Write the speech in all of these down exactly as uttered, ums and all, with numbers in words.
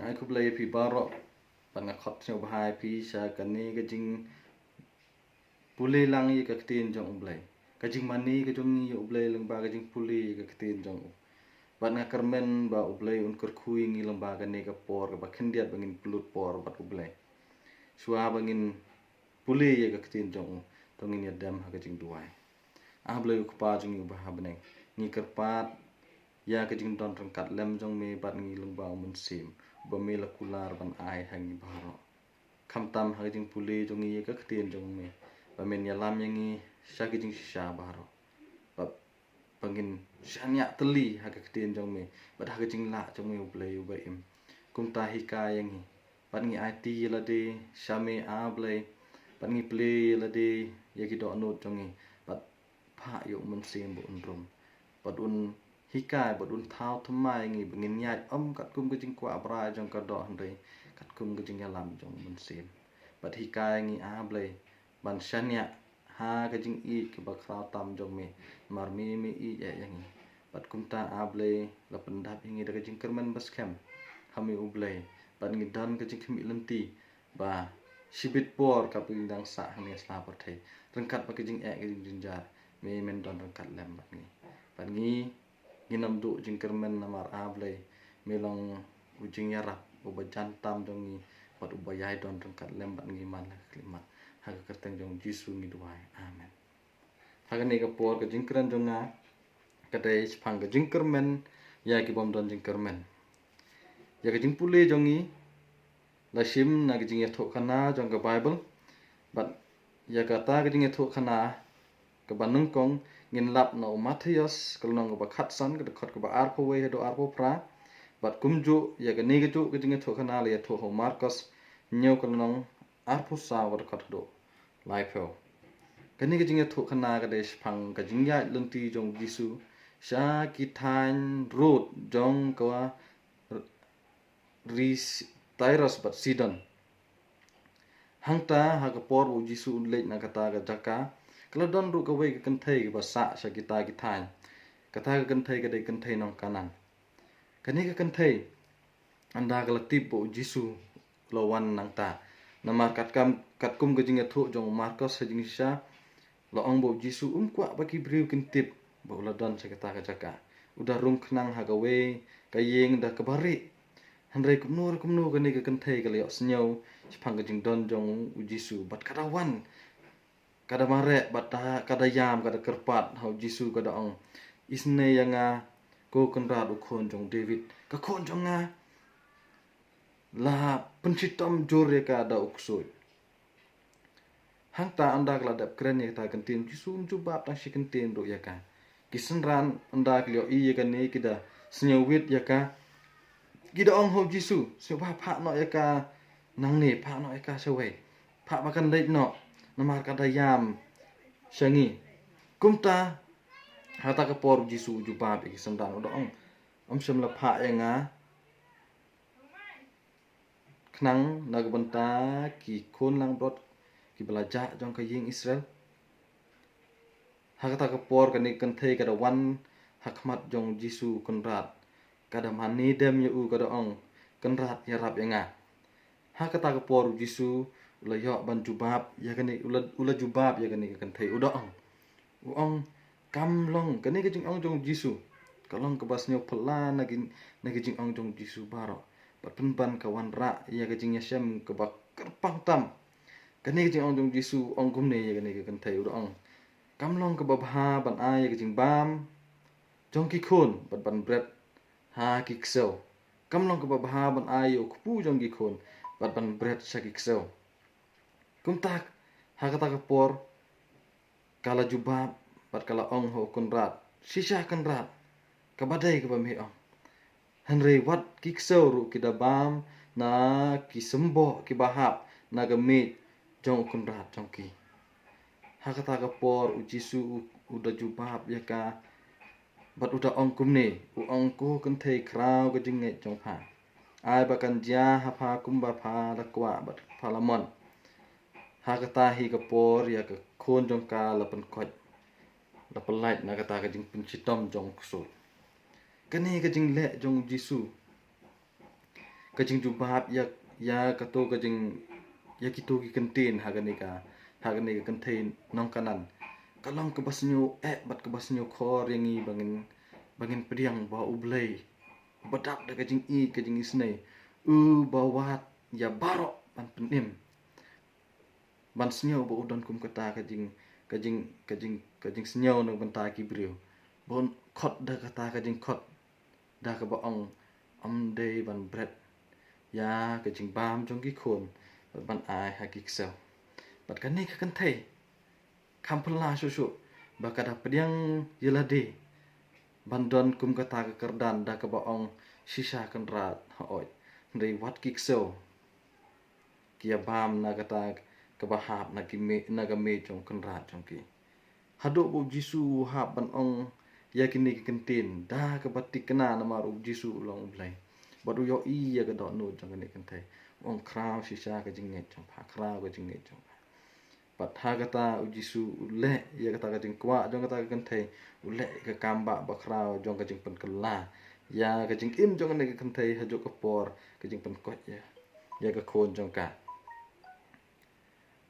Ai khublei ïa phi baroh. Bad nga khot sngewbha ïa phi sha kane ka jingpule lang ïa ka ktien jong U Blei. Ka jingmane ka jong ngi ïa U Blei lyngba ka jingpule ïa ka ktien jong u. Bad nga kyrmen ba U Blei un kyrkhu ïa ngi lyngba kane ka por kaba khyndiat ba ngin pynlut por bad U Blei. Shuwa ba ngin pule ïa ka ktien jong u, to ngin ïa dem ha ka jingduwai. Ah Blei U Kpa jong ngi uba ha bneng, ngi kyrpad ïa ka jingdon ryngkat lem jong me bad ngi lyngba U Mynsiem uba me la kular ban ai ha ngi baroh. Khamtam ha ka jingpule jong ngi ïa ka ktien jong me, ba men ïalam ïa ngi sha ka jingshisha baroh. Ba ba ngin shaniah tylli ha ka ktien jong me bad ha ka jinglah jong me U Blei uba im. Kumta hikai ïa ngi bad ngi aiti ïa lade sha me, ah Blei, bad ngi plie ïa lade ïa ki dohnud jong ngi, bad phah ïa U Mynsiem ba un rung, bad un hikai, bad un thaw thymmai ïa ngi ba ngin ïaid ym katkum ka jingkwah brai jong ka doh, hynrei katkum ka jingïalam jong U Mynsiem. Bad hikai ïa ngi, ah Blei, ban shaniah ha ka jingïeit kaba khraw tam jong me, namar me me ïeit ïa ngi. Bad kumta, ah Blei, la pyndap ïa ngi da ka jingkyrmen ba skhem ha me U Blei, bad ngi don ka jingkhmih lynti ba shibit por kaba ngi dang sah hangne ha sla pyrthei, ryngkat bad ka jingeh ka jingjynjar, me men don ryngkat lem bad ngi. Bad ngi ngin ym duh jingkyrmen namar, ah Blei, me long u jingïarap uba jan tam jong ngi bad uba ïai don ryngkat lem bad ngi man la ka khyllipmat. Ha ka kyrteng jong U Jisu ngi duwai. Amen. Ha kane ka por ka jingkren jong nga ka dei shaphang ka jingkyrmen ïa ki bym don jingkyrmen. Ïa ka jingpule jong ngi la shim na ka jingïathuhkhana jong ka Baibl. Bad ïa kata ka jingïathuhkhana kaba nyngkong ngin lap na u Mathaios ka lynnong kaba khatsan, ka dkhot kaba arphew wei haduh arphew phra. Bad kumjuh ïa kane kajuh ka jingïathuhkhana la ïathuh ha u Markos hynñiew ka lynnong arphew saw ka dkhot haduh laiphew. Kane ka jingïathuhkhana ka dei shaphang ka jingïaid lynti jong U Jisu sha ki thaiñ rud jong ka ri Tirus bad Sidon. Hangta ha ka por ba U Jisu u leit na kata ka jaka, ka la don ruh kawei ka kynthei kaba sah sha kita ki thaiñ. Kata ka kynthei ka dei kynthei nong Kanaan. Kane ka kynthei, ynda ka la tip ba U Jisu u la wan nangta. Namar katkam, katkum ka jingïathuh jong u Markos ha jingshisha, la ong ba U Jisu um kwah ba ki briew kin tip ba u la don sha kata ka jaka. U da rung khnang ha kawei ka ïing da kaba rieh. Hynrei kumno re kumno kane ka kynthei ka la ïohsngew shaphang ka jingdon jong U Jisu bad ka da wan, ka da mareh bad ka da ïam, ka da kyrpad ha U Jisu, ka da ong, "Isynei ïa nga, ko Kynrad, u khun jong u David. Ka khun jong nga la pynshitom jur ïa ka da u ksuid." Hangta ynda ka la dep kren ïa kata ka kyntien, U Jisu um jubab tang shi kyntien ruh ïa ka. Ki synran ynda ki la ïohi ïa kane ki da sngewwit ïa ka. Ki da ong ha U Jisu, "Sngewbha phah noh ïa ka nangne, phah noh ïa ka shawei. Phah ba kan leit noh, namar ka da ïam sha ngi." Kumta ha kata ka por U Jisu u jubab ïa ki synran, u da ong, "Ym shym la phah ïa nga khnang na ka bynta ki khun langbrot kiba la jah jong ka ïing Israel?" Ha kata ka por kane ka kynthei ka da wan ha khmat jong U Jisu Kynrad, ka da mane dem ïa u, ka da ong, "Kynrad, ïarap ïa nga." Ha kata ka por U Jisu u la ïoh ban jubab ïa kane, u la, u la jubab ïa kane ka kynthei, u da ong, u ong, kam long, kane ka jingong jong U Jisu ka long kaba sngewphylla na ki, na ki jingong jong U Jisu baroh. Bad pynban ka wanrah ïa ka jingïashem kaba kyrpang tam. Kane ka jingong jong U Jisu, u ong kumne ïa kane ka kynthei, u da ong, "Kam long kaba bha ban ai ïa ka jingbam jong ki khun bad ban bret ha ki ksew. Kam long kaba bha ban ai ïa u kpu jong ki khun bad ban bret sha ki ksew." Kumta ha kata ka por ka la jubab bad ka la ong ha u Kynrad, "Shisha Kynrad, kaba dei kaba me ong. Hynrei wat ki ksew ruh ki da bam na ki symboh kiba hap na ka miej jong u kynrad jong ki." Ha kata ka por U Jisu u, u da jubab ïa ka bad u da ong kumne, u ong, "Ko kynthei khraw ka jingngeit jong pha, ai ba kan jia ha pha kumba pha la kwah bad pha la mon." Ha kata hi ka por ïa ka khun jong ka la pynkoit, la pynlait na kata ka jingpynshitom jong u ksuid. Kane ka jingleh jong U Jisu ka jingjubab ïa, ïa kato ka jing, ïa kito ki kyntien ha kane ka, ha kane ka kynthei nong Kanaan. Ka long kaba sngew eh bad kaba sngew khor ïa ngi ba ngin, ba ngin pdiang ba U Blei, ba dap da ka jingïeit ka jingisynei, u ba wad ïa baroh ban pynim, ban sngew ba u don kum kata ka jing, ka jing, ka jing, ka jingsngew na ka bynta ki briew, ba un khot da kata ka jingkhot da kaba ong, ym dei ban bret ïa ka jingbam jong ki khun, bad ban ai ha ki ksew. Bad kane ka kynthei kham phylla shuh shuh ba ka da pdiang ïa lade ban don kum kata ka kyrdan da kaba ong, shisha Kynrad, hooid, hynrei wat ki ksew ki ïa bam na kata kaba hap na ki mei, na ka mei jong Kynrad jong ki. Haduh ba U Jisu u hap ban ong ïa kine ki kyntien da kaba thikna, namar U Jisu u long U Blei. Bad u ïohi ïa ka dohnud jong kane ka kynthei, u ong, khraw shisha ka jingngeit jong pha, khraw ka jingngeit jong pha. Bad ha kata U Jisu u leh ïa kata ka jingkwah jong kata ka kynthei, u leh ïa ka kam ba, ba khraw jong ka jingpynkylla ïa ka jingim jong kane ka kynthei haduh ka por ka jingpynkoit ïa, ïa ka khun jong ka.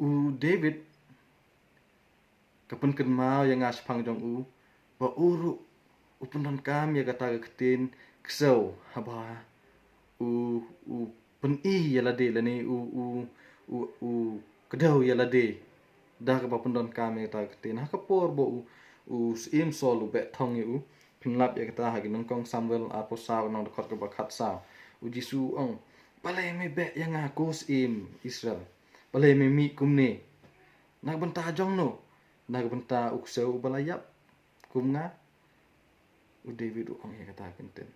U David, ka pynkynmaw ïa nga shaphang jong u ba u ruh u pyndonkam ïa kata ka ktien ksew haba u, u pyni ïa lade lane u, u, u, u kdew ïa lade da kaba pyndonkam ïa kata ka ktien. Ha ka por ba u, u Syiem Saul u beh thong ïa u, phin lap ïa kata ha ki Nyngkong Samuel arphew saw, nong dkhot kaba khatsaw. U Jisu u ong, balei me beh ïa nga, ko Syiem Israel? Balei me mih kumne? Na ka bynta jong no? Na ka bynta u ksew uba la ïap kum nga? U David u ong ïa kata ka ktien.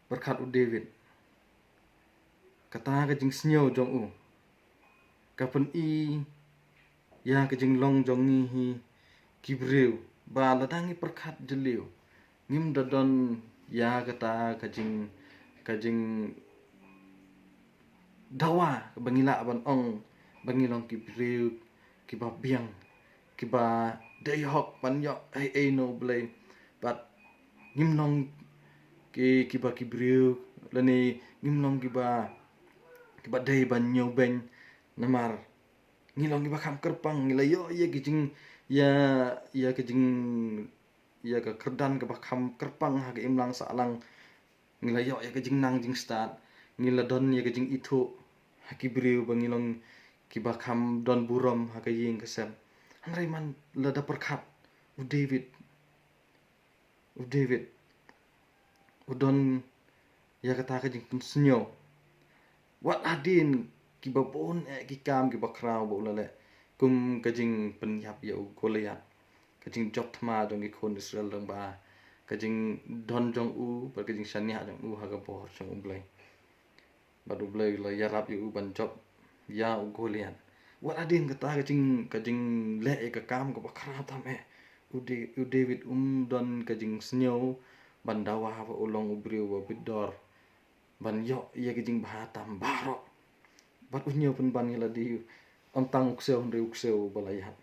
Pyrkhat u David, kata ka jingsngew jong u ka pyni ïa ka jinglong jong ngi hi ki briew, ba lada ngi pyrkhat jylliew, ngim da don ïa kata ka jing, ka jing dawa ba ngi lah ban ong ba ngi long ki briew kiba biang, kiba dei hok ban ïoh ei ei na U Blei. Bad ngim long ki, kiba ki briew, lane ngim long kiba, kiba dei ban ñiewbeiñ, namar ngi long kiba kham kyrpang, ngi la ïoh ïa ki jing, ïa, ïa ki jing, ïa ka kyrdan kaba kham kyrpang ha ka imlang sahlang. Ngi la ïoh ïa ka jingnang jingstad, ngi la don ïa ka jingithuh ha ki briew ba ngi long kiba kham don burom ha ka ïing ka sem. Hynrei man la da pyrkhat u David, u David u don ïa kata ka jingpynsngew. Wat hadien kiba bun eh ki kam kiba khraw ba u la leh, kum ka jingpynïap ïa u Goliath, ka jingjop thma jong ki khun Israel lyngba ka jingdon jong u bad ka jingshaniah jong u ha ka bor jong U Blei. Bad U Blei u la ïarap ïa u ban jop ïa u Goliath. Wat hadien kata ka jing, ka jingleh ïa ka kam kaba khraw tam eh, u Da-, u David um don ka jingsngew ban dawa ba u long u briew ba bit dor ban ïoh ïa ka jingbha tam baroh. Bad u ñiew pynban ïa lade, ym tang u ksew hynrei u ksew uba la ïap.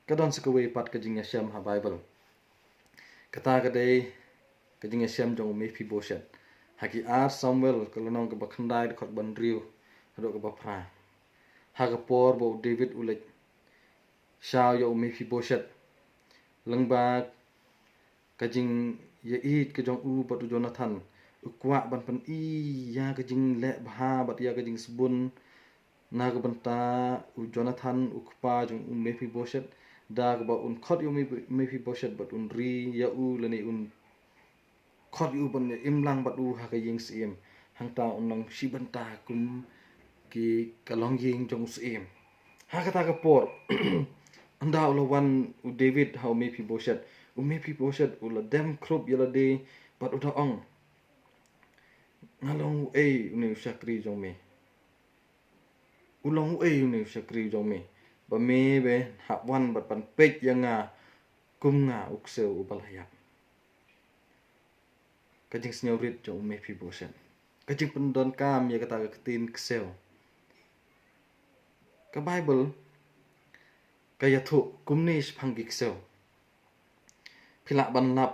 Ka don sa kawei pat ka jingïashem ha Baibl. Kata ka dei ka jingïashem jong u Mephibosheth. Ha ki Ar Samuel ka lynnong kaba khyndai, dkhot ba hynriew haduh kaba phra. Ha ka por ba u David u leit shaw ïa u Mephibosheth lyngba ka jingïaieit ka jong u bad u Jonathan, u kwah ban pyni ïa ka jingleh bha bad ïa ka jingsbun na ka bynta u Jonathan u kpa jong u Mephibosheth, da kaba un khot ïa u Mephi-, Mephibosheth bad un ri ïa u lane un khot ïa u ban ïa imlang bad u ha ka ïing syiem. Hangta un nang shi bynta kum ki ka longïing jong u syiem. Ha kata ka por, ynda u la wan u David ha u Mephibosheth, u Mephibosheth u la dem khrup ïa lade bad u da ong, nga long uei une u shakri jong me? U long uei une u shakri jong me ba me, me hap wan bad ban peit ïa nga kum nga u ksew uba la ïap? Ka jingsngewrit jong u Mephibosheth, ka jingpyndonkam ïa kata ka ktien ksew. Ka Baibl ka ïathuh kumne shaphang ki ksew. Phi lah ban lap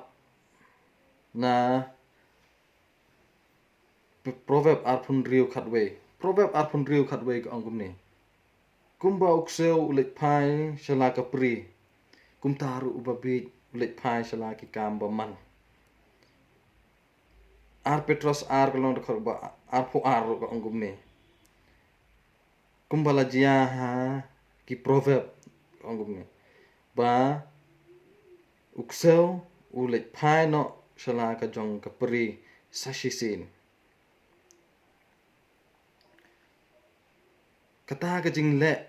na Proverb arphew hynriew khatwei. Proverb arphew hynriew khatwei ka ong kumne: Kumba u ksew u leit phai sha la ka pri, kumta ruh uba bieit u leit phai sha la ki kam ba man. Ar Petros ar ka lynnong dkhot ba arphew ar ruh ka ong kumne: Kumba la jia ha ki Proverb, ka ong kumne, ba u ksew u leit phai noh sha la ka jong ka pri sa shisien. Kata ka jingleh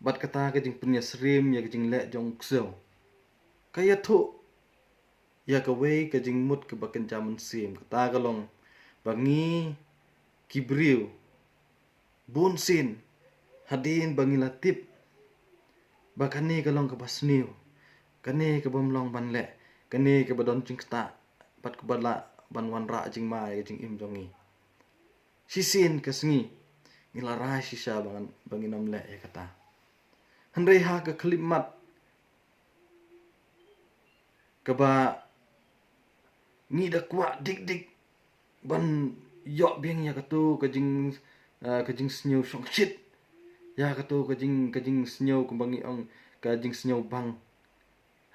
bad kata ka jingpynïasyriem ïa ka jingleh jong u ksew ka ïathuh ïa kawei ka jingmut kaba kynja mynsiem. Kata ka long ba ngi ki briew bun sien hadien ba ngi la tip ba kane ka long kaba sniew, kane kaba ym long ban leh, kane kaba don jingktah bad kaba lah ban wanrah jingma ïa ka jingim jong ngi. Shisien ka sngi ngi la rai shisha ba ngan, ba ngin ym leh ïa kata. Hynrei ha ka khyllipmat kaba ngi da kwah dik dik ban ïoh biang ïa kato ka jing, eh, ka jingsniew shongshit, ïa kato ka jing, ka jingsniew kumba ngi ong ka jingsniew bang.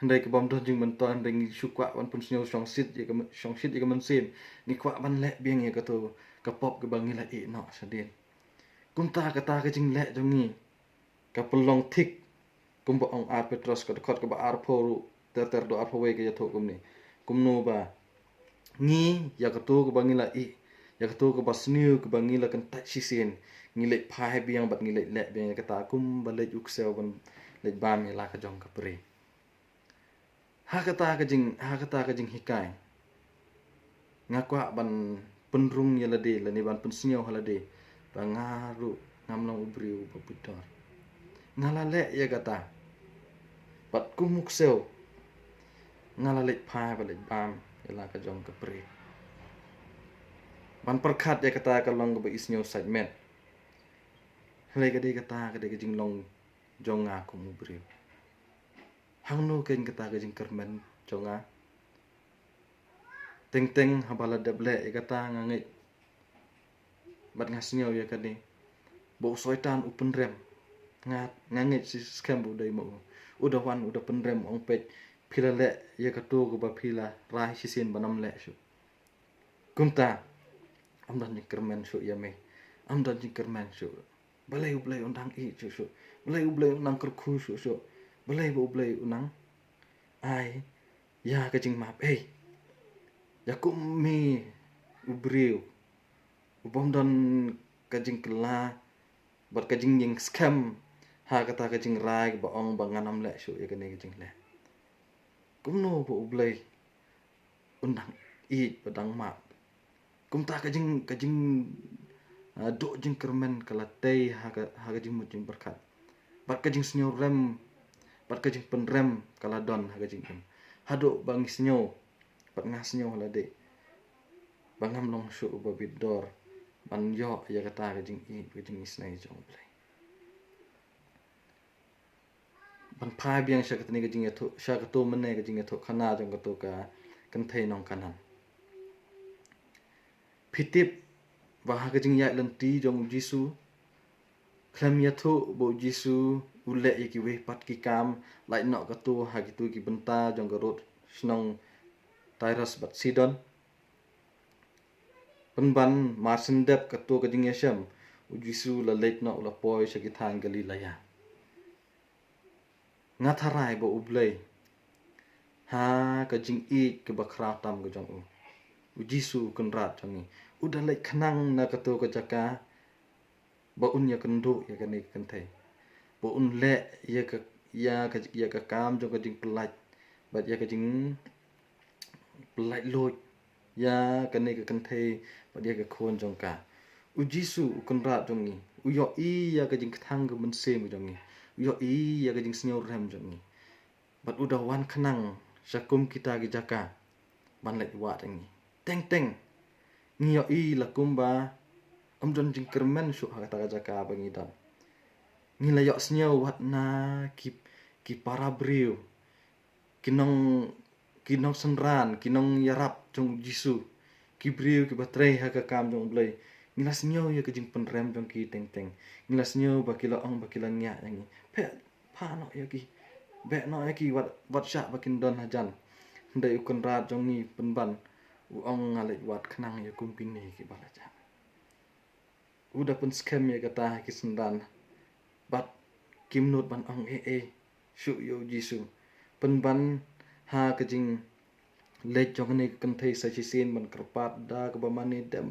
Hynrei kaba ym don jingmyntoi, hynrei ngi shu kwah ban pynsniew shongshit ïa ka, shongshit ïa ka mynsiem. Ngi kwah ban leh biang ïa kato ka pop kaba ngi la ïeh noh shadien. Kumta kata ka jingleh jong ngi ka pynlong thik, kumba ong Ar Petros ka dkhot kaba arphew ruh, ter ter haduh arphew wei ka ïathuh kumne: Kumno ba ngi, ïa kato kaba ngi la ïeh, ïa kato kaba sniew kaba ngi la kyntait shisien, ngi leit phai biang bad ngi leit leh biang ïa kata kumba leit u ksew ban leit bam ïa la ka jong ka pri. Ha kata ka jing, ha kata ka jinghikai nga kwah ban pynrung ïa lade lane ban pynsniew ha lade ba nga ruh ngam long u briew uba buit dor. Nga la leh ïa kata bad kum u ksew nga la leit phai bad leit bam ïa la ka jong ka pri. Ban pyrkhat ïa kata ka long kaba isniew sait met. Hynrei ka dei kata ka dei ka jinglong jong nga kum u briew. Hangno keiñ kata ka jingkyrmen jong nga? Teng teng haba la dep leh ïa kata nga ngeit bad nga sngew ïa kane ba u Soitan u pynrem. Nga, nga ngeit shi skhem ba u dei ma u. U da wan u da pynrem, ong peit, phi la leh ïa kato kaba phi la rai shisien ban ym leh shuh. Kumta ym don jingkyrmen shuh ïa me. Ym don jingkyrmen shuh. Balei U Blei un dang ïeit shuh shuh? Balei U Blei un nang kyrkhu shuh shuh? Balei ba U Blei un nang ai ïa ka jingmap ei ïa kum me u briew u bym don ka jingkylla bad ka jingïeng skhem ha kata ka jingrai ba ong ba ngan ym leh shuh ïa kane ka jingleh? Kumno ba U Blei un dang ïeit ba dang map? Kumta ka jing, ka jing, ah, duh jingkyrmen ka la tei ha ka, ha ka jingmut jingpyrkhat. Bad ka jingsngew rem bad ka jingpynrem ka la don ha ka jingim. Haduh ba ngi sngew bad nga sngew ha lade ba ngam long shuh uba bit dor ban ïoh ïa kata ka jingïeit, ka jingisynei jong U Blei. Ban phai biang sha katne ka jingïathuh, sha kato mynne ka jingïathuh khana jong kato ka kynthei nong Kanaan. Phi tip ba ha ka jingïaid lynti jong U Jisu, khlem ïathuh ba U Jisu u leh ïa kiwei pat ki kam, lait noh kato ha kito ki bynta jong ka rud shnong Tirus bad Sidon. Pynban mar shen dep kato ka jingïashem, U Jisu la leit noh, u la poi sha ki thaiñ Galilaya. Nga tharai ba U Blei, ha ka jingïeit kaba khraw tam ka jong u, U Jisu u Kynrad jong ngi, u da leit khnang na kato ka jaka ba un ïakynduh ïa kane ka kynthei, ba un leh ïa ka, ïa ka, ïa ka kam jong ka jingpyllait bad ïa ka jingpyllait luid ïa kane ka kynthei bad ïa ka khun jong ka. U Jisu u Kynrad jong ngi u ïohi ïa ka jingkthang ka mynsiem jong ngi, u ïohi ïa ka jingsngew rem jong ngi. Bad u da wan khnang sha kum kita ki jaka ban leit wad ïa ngi. Teng teng ngi ïohi la kumba ym don jingkyrmen shuh ha kata ka jaka ba ngi don. Ngi la ïohsngew wat na ki, ki para briew, ki nong, ki nongsynran, ki nongïarap jong U Jisu, ki briew kiba trei ha ka kam jong U Blei, ngi la sngew ïa ka jingpynrem jong ki teng teng. Ngi la sngew ba ki la ong, ba ki la ngiah ïa ngi. Phe, pha noh ïa ki. Beh noh ïa ki, wat, wat shah ba kin don hajan. Hynrei u Kynrad jong ngi pynban, u ong, nga leit wad khnang ïa kum kine kiba la jah. U da pynskhem ïa kata ha ki synran. Bad kim nud ban ong ei ei shuh ïa U Jisu. Pynban ha ka jingleit jong kane ka kynthei sa shisien ban kyrpad da kaba mane dem.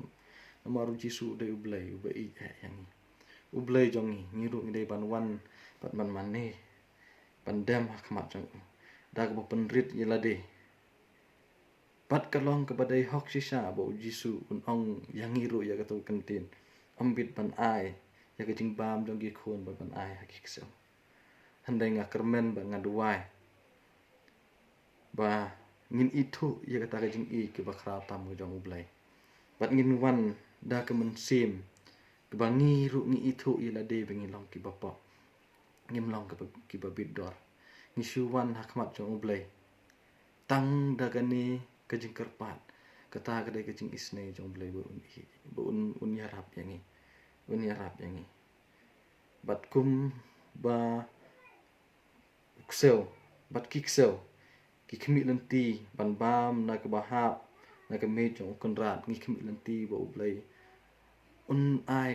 Namar U Jisu u dei U Blei uba ïeit eh ïa ngi. U Blei jong ngi, ngi ruh ngi dei ban wan bad ban mane, ban dem ha khmat jong u da kaba pynrit ïa lade. Bad ka long kaba dei hok shisha ba U Jisu un ong ïa ngi ruh ïa kato ka ktien. Ym bit ban ai ïa ka jingbam jong ki khun bad ban ai ha ki ksew. Hynrei nga kyrmen bad nga duwai ba ngin ithuh ïa kata ka jingïeit kaba khraw tam ka jong U Blei. Bad ngin wan da ka mynsiem kaba ngi ruh ngi ithuh ïa lade ba ngi long kiba pop. Ngim long kiba, kiba bit dor. Ngi shu wan ha khmat jong U Blei tang da kane ka jingkyrpad. Kata ka dei ka jingisynei jong U Blei ba un, ba un, un ïarap ïa ngi. Un ïarap ïa ngi. Bad kumba u ksew bad ki ksew ki khmih lynti ban bam na kaba hap na ka miej jong U Kynrad, ngi khmih lynti ba U Blei un ai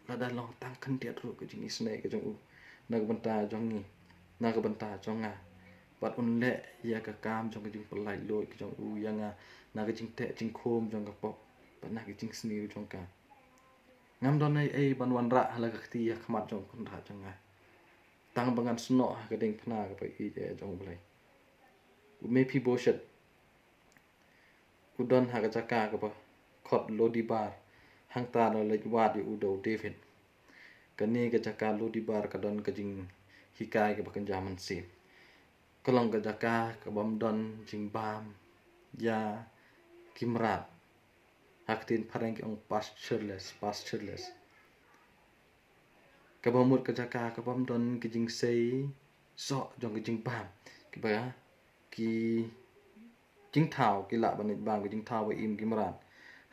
lada long tang khyndiat ruh ka jingisynei ka jong u na ka bynta jong ngi, na ka bynta jong nga. Bad un leh ïa ka kam jong ka jingpyllait luid ka jong u ïa nga na ka jingteh jingkhum jong ka pop bad na ka jingsniew jong ka. Ngam don ei ei ban wanrah ha la ka kti ha khmat jong U Kynrad jong nga. Tang ba ngan snoh ha ka diengphna kaba ïeit eh jong U Blei. U Mephibosheth u don ha ka jaka kaba khot Lodibar, hangta la leit wad ïa u da u David. Kane ka jaka Lodibar ka don ka jinghikai kaba kynja mynsiem. Ka long ka jaka ka bym don jingbam ïa ki mrad. Ha ka ktien phareng ki ong pastureless, pastureless. Kaba mut ka jaka ka bym don ki jingsei soh jong ki jingbam, kiba ki jingthaw ki lah ban leit bam, ki jingthaw ba im ki mrad.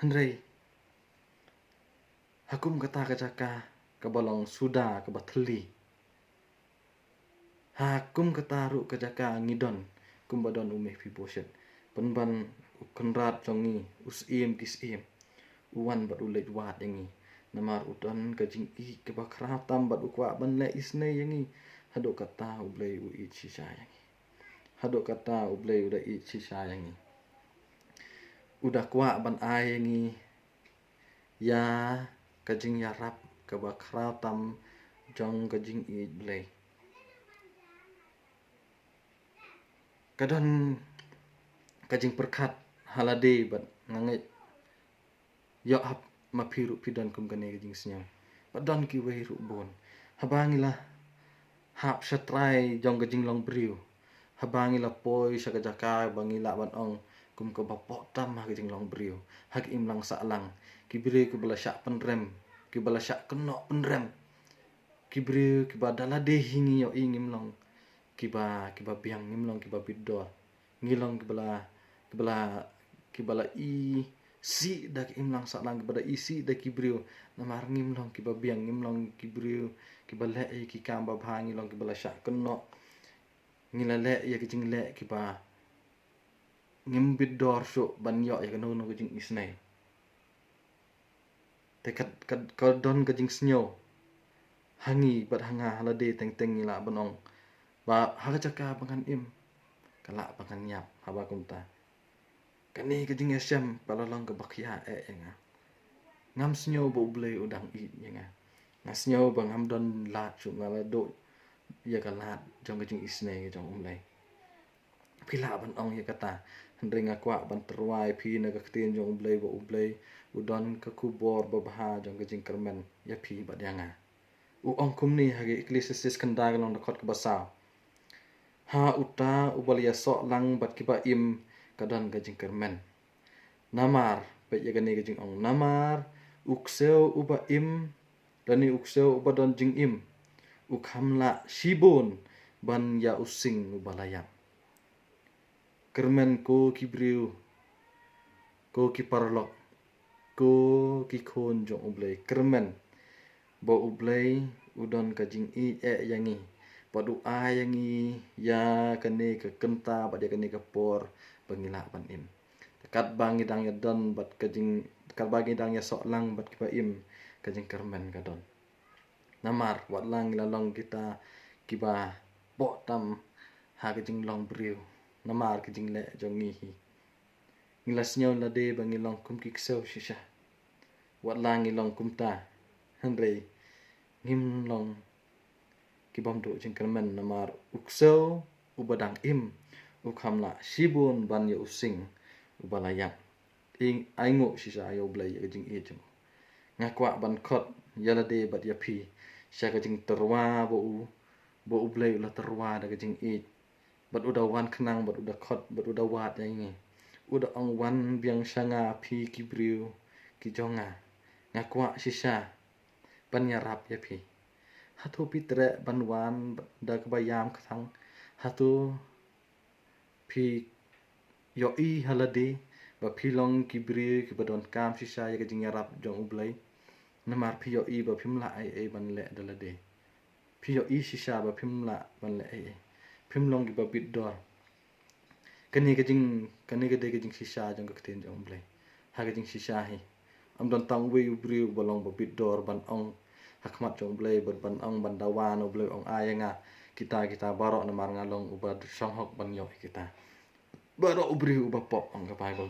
Hynrei ha kum kata ka jaka kaba long suda kaba thylli, ha kum kata ruh ka jaka ngi don kumba don u Mephibosheth. Pynban u Kynrad jong ngi, u Syiem ki syiem, u wan bad u leit wad ïa ngi. Namar u don ka jingïeit kaba khraw tam bad u kwah ban leh isynei ïa ngi. Haduh kata U Blei u ïeit shisha ïa ngi. Haduh kata U Blei u da ïeit shisha ïa ngi. U da kwah ban ai ïa ngi ïa ka jingïarap kaba khraw tam jong ka jingïeit Blei. Ka don ka jingpyrkhat ha lade bad nga ngeit ïoh hap ma phi ruh phi don kum kane ka jingsngew. Bad don kiwei ruh bun. Haba ngi la hap sha trai jong ka jinglong briew, haba ngi la poi sha ka jaka ba ngi lah ban ong kum kaba pop tam ha ka jinglong briew, ha ka imlang sahlang, ki briew kiba la shah pynrem, kiba la shah kynnoh pynrem, ki briew kiba da lade hi ngi ïohi ngim long kiba, kiba biang, ngim long kiba bit dor. Ngi long kiba la, kiba la, kiba la isih da ka imlang sahlang, kiba la isih da ki briew. Namar ngim long kiba biang, ngim long ki briew kiba leh ïa ki kam babha, ngi long kiba la shah kynnoh. Ngi la leh ïa ki jingleh kiba ngim bit dor shuh ban ïoh ïa kano kano ka jingisnei. Te ka, ka, ka don ka jingsngew ha ngi bad ha nga ha lade teng teng ngi lah ban ong ba ha ka jaka ba ngan im ka lah ba ngan ïap haba kumta. Kane ka jingïashem ka la long kaba khia eh ïa nga. Ngam sngew ba U Blei u dang ïeit ïa nga. Nga sngew ba ngam don lad shuh, nga la duh ïa ka lad jong ka jingisnei jong U Blei. Phi lah ban ong ïa kata. Hynrei nga kwah ban tyrwa ïa phi na ka ktien jong U Blei ba U Blei u don ka khubor babha jong ka jingkyrmen ïa phi bad ïa nga. U ong kumne ha ka Ecclesiastes khyndai ka lynnong dkhot kaba saw: Ha uta uba la ïasoh lang bad kiba im ka don ka jingkyrmen. Namar, peit ïa kane ka jingong, namar u ksew uba im lane u ksew uba don jingim u kham lah shibun ban ïa u sing uba la ïap. Kyrmen ko ki briew Ko ki paralok, ko ki khun jong U Blei, kyrmen ba U Blei u don ka jingïeit ïa ngi bad u ai ïa ngi ïa kane ka kynta bad ïa kane ka por ba ngi lah ban im. Katba ngi dang ïa don bad ka jing, katba ngi dang ïa soh lang bad kiba im, ka jingkyrmen ka don. Namar wat la ngi la long kita kiba bok tam ha ka jinglong briew namar ka jingleh jong ngi hi. Ngi la sngew lade ba ngi long kum ki ksew shisha. Wat la ngi long kumta, hynrei ngim long ki bym duh jingkyrmen namar u ksew uba dang im u kham lah shibun ban ïa u sing uba la ïap. Ing ai nguh shisha ïa U Blei ïa ka jingïeit jong u. Nga kwah ban khot ïa lade bad ïa phi sha ka jingtyrwa ba u, ba U Blei u la tyrwa da ka jingïeit. Bad u da wan khnang bad u da khot bad u da wad ïa ngi. U da ong wan biang sha nga phi ki briew ki jong nga. Nga kwah shisha ban ïarap ïa phi. Hato phi treh ban wan da kaba ïam kthang? Hato phi ïohi ha lade ba phi long ki briew kiba donkam shisha ïa ka jingïarap jong U Blei? Namar phi ïohi ba phim lah ei ei ban leh da lade. Phi ïohi shisha ba phim lah ban leh ei ei. Phim long kiba bit dor. Kane ka jing, kane ka dei ka jingshisha jong ka ktien jong U Blei. Ha ka jingshisha hi, ym don tang uwei u briew uba long ba bit dor ban ong ha khmat jong U Blei, ban, ban ong ban dawa na U Blei, ong ai ïa nga kita, kita baroh namar nga long uba shong hok ban ïoh ïa kita. Baroh u briew uba pop, ong ka Baibl.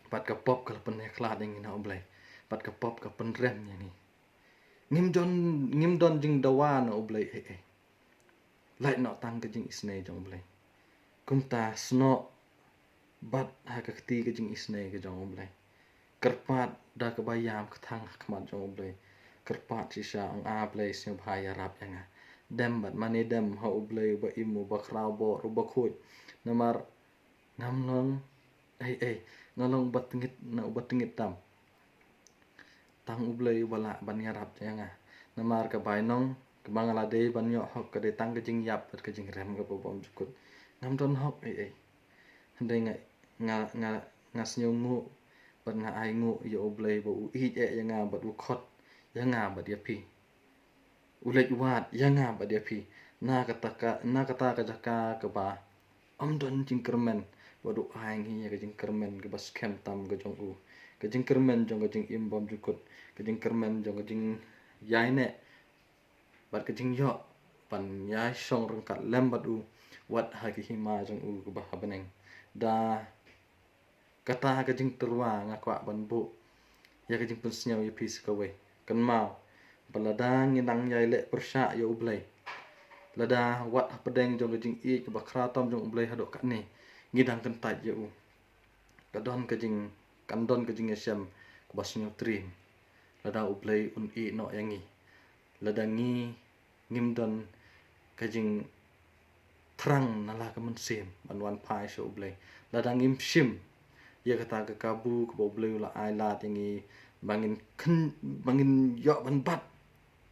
Bad ka pop ka la pynïakhlad ïa ngi na U Blei. Bad ka pop ka pynrem ïa ngi. Ngim don, ngim don jingdawa na U Blei ei ei. Lait noh tang ka jingisynei jong U Blei. Kumta snoh bad ha ka kti ka jingisynei ka jong U Blei. Kyrpad da kaba ïam kthang ha khmat jong U Blei. Kyrpad shisha, ong, A Blei, sngewbha ïarap ïa nga. Dem bad mane dem ha U Blei uba im, uba khraw bor, uba khuid. Namar ngam long ei ei, nga long uba tyngit, na uba tyngit tam. Tang U Blei uba lah ban ïarap ïa nga. Namar ka bainong kaba nga la dei ban ïoh hok ka dei tang ka jingïap bad ka jingrem kaba bymjukut. Ngam don hok ei ei. Hynrei nga, nga, nga, nga sngewnguh bad nga ainguh ïa U Blei ba u ïeit eh ïa nga bad u khot ïa nga bad ïa phi. U leit wad ïa nga bad ïa phi na kata ka, na kata ka jaka kaba ym don jingkyrmen, bad u ai ngi ïa ka jingkyrmen kaba skhem tam ka jong u. Ka jingkyrmen jong ka jingim bymjukut, ka jingkyrmen jong ka jingïaineh bad ka jingïoh ban ïashong ryngkat lem bad u wat ha ka hima jong u kaba ha bneng. Da kata ka jingtyrwa nga kwah ban buh ïa ka jingpynsngew ïa phi sa kawei. Kynmaw ba lada ngi nang ïai leh pyrshah ïa U Blei, lada wat hapdeng jong ka jingïeit kaba khraw tam jong U Blei haduh katne, ngi dang kyntait ïa u, ka don ka jing, kan don ka jingïashem kaba sngewtriem. Lada U Blei un ïeh noh ïa ngi, lada ngi ngim don ka jingthrang na la ka mynsiem ban wan phai sha U Blei, lada ngim shim ïa kata ka kabu kaba U Blei u la ai lad ïa ngi, ba ngin khyn, ba ngin ïoh ban bat,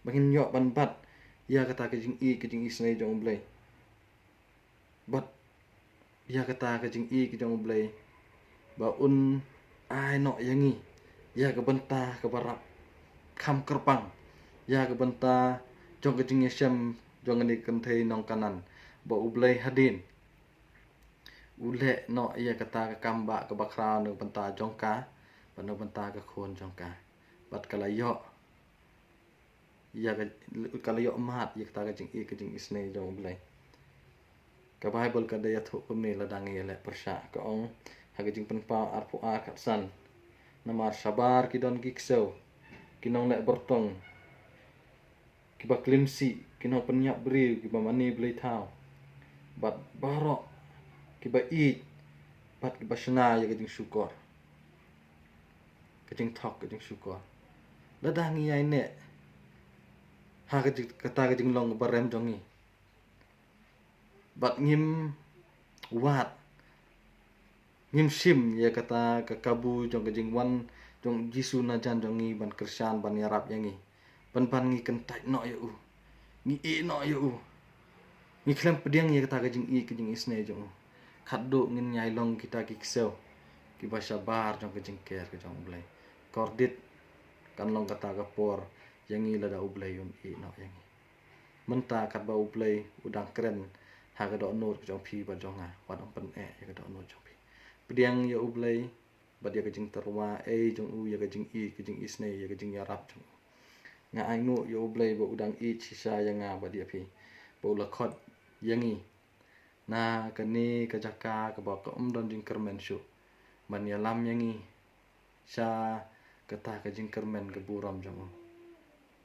ba ngin ïoh ban bat ïa kata ka jingïeit, ka jingisynei jong U Blei. Bad ïa kata ka jingïeit ka jong U Blei, ba un ai noh ïa ngi ïa ka bynta kaba rap kham kyrpang, ïa ka bynta jong ka jingïashem jong kane ka kynthei nong Kanaan, ba U Blei hadien u leh noh ïa kata ka kam ba kaba khraw na ka bynta jong ka bad na ka bynta ka khun jong ka. Bad ka la ïoh ïa ka, ka la ïoh mad ïa kata ka jingïeit, ka jingisynei jong U Blei. Ka Baibl ka da ïathuh kumne lada ngi ïaleh pyrshah, ka ong ha ka Jingpynpaw arphew ar khatsan: Namar shabar ki don ki ksew, ki nongleh byrtong, kiba klim sih, ki nongpynïap briew, kiba mane blei thaw, bad baroh kiba ïeit bad kiba shna ïa ka jingshukor. Ka jingthok, ka jingshukor. Lada ngi ïaineh ha ka jing, kata ka jinglong kaba rem jong ngi, bad ngim wad, ngim shim ïa kata ka kabu jong ka jingwan jong U Jisu na jan jong ngi ban kyrshan, ban ïarap ïa ngi, ban, ban ngi kyntait noh ïa u, ngi ïeh noh ïa u, ngi khlem pdiang ïa kata ka jingïeit, ka jingisynei jong u, khatduh ngin ïai long kita ki ksew, kiba shabar jong ka jingker ka jong U Blei. Kordit kan long kata ka por ïa ngi lada U Blei un ïehnoh ïa ngi. Mynta katba U Blei u dang kren ha ka dohnud ka jong phi bad jong nga, wat ym pyneh ïa ka dohnud jong phi. Pdiang ïa U Blei bad ïa ka jingtyrwa ei jong u, ïa ka jingïeit, ka jingisynei, ïa ka jingïarap jong u. Nga ainguh ïa U Blei ba u dang ïeit shisha ïa nga bad ïa phi, ba u la khot ïa ngi na kane ka jaka kaba ka ym don jingkyrmen shuh, ban ïalam ïa ngi sha kata ka jingkyrmen ka burom jong u.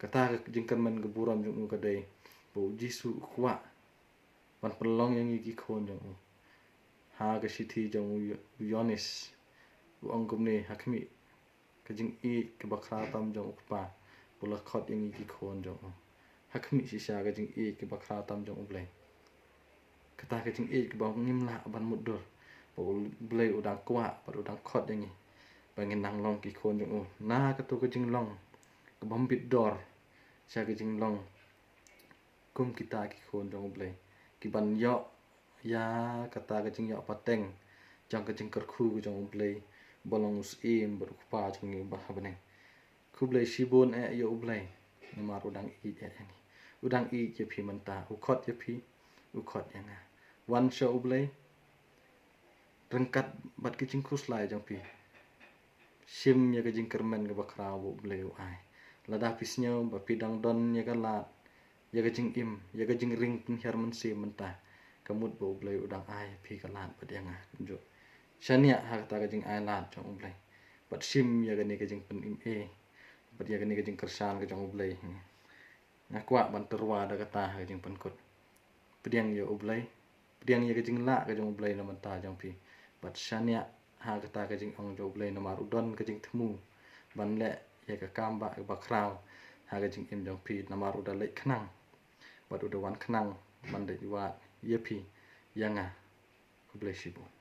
Kata ka jingkyrmen ka burom jong u ka dei ba U Jisu u kwah ban pynlong ïa ngi ki khun jong u. Ha ka shithi jong u Yo-, u Ïoannis, u ong kumne: Ha khmih ka jingïeit kaba khraw tam jong U Kpa, u la khot ïa ngi ki khun jong u. Ha khmih shisha ka jingïeit kaba khraw tam jong U Blei. Kata ka jingïeit kaba ngim lah ban mutdur, ba U Blei u dang kwah bad u dang khot ïa ngi ba ngin nang long ki khun jong u. Na kato ka jinglong kaba ym bit dor sha ka jinglong kum kita ki khun jong U Blei, kiban ïoh ïa kata ka jingïoh pateng jong ka jingkyrkhu ka jong U Blei, ba long u Syiem bad U Kpa jong ngi uba ha bneng. Khublei shibun eh ïa U Blei, namar u dang ïeit eh ïa ngi. U dang ïeit ïa phi mynta, u khot ïa phi, u khot ïa nga. Wan sha U Blei ryngkat bad ki jingkhuslai jong phi. Shim ïa ka jingkyrmen kaba khraw ba U Blei u ai. Lada phi sngew ba phi dang don ïa ka lad, ïa ka jingim, ïa ka jingring pynhiar mynsiem mynta, ka mut ba U Blei u dang ai phi ka lad bad ïa nga kumjuh. Shaniah ha kata ka jingai lad jong U Blei bad shim ïa kane ka jingpynim eh bad ïa kane ka jingkyrshan ka jong U Blei. Nga kwah ban tyrwa da kata ha ka jingpynkut. Pdiang ïa U Blei, pdiang ïa ka jinglah ka jong U Blei na bynta jong phi, bad shaniah ha kata ka jingong jong U Blei, namar u don ka jingthmu ban leh ïa ka kam ba, ba khraw ha ka jingim jong phi, namar u da leit khnang bad u da wan khnang ban leit wad ïa phi, ïa nga. Khublei shibun.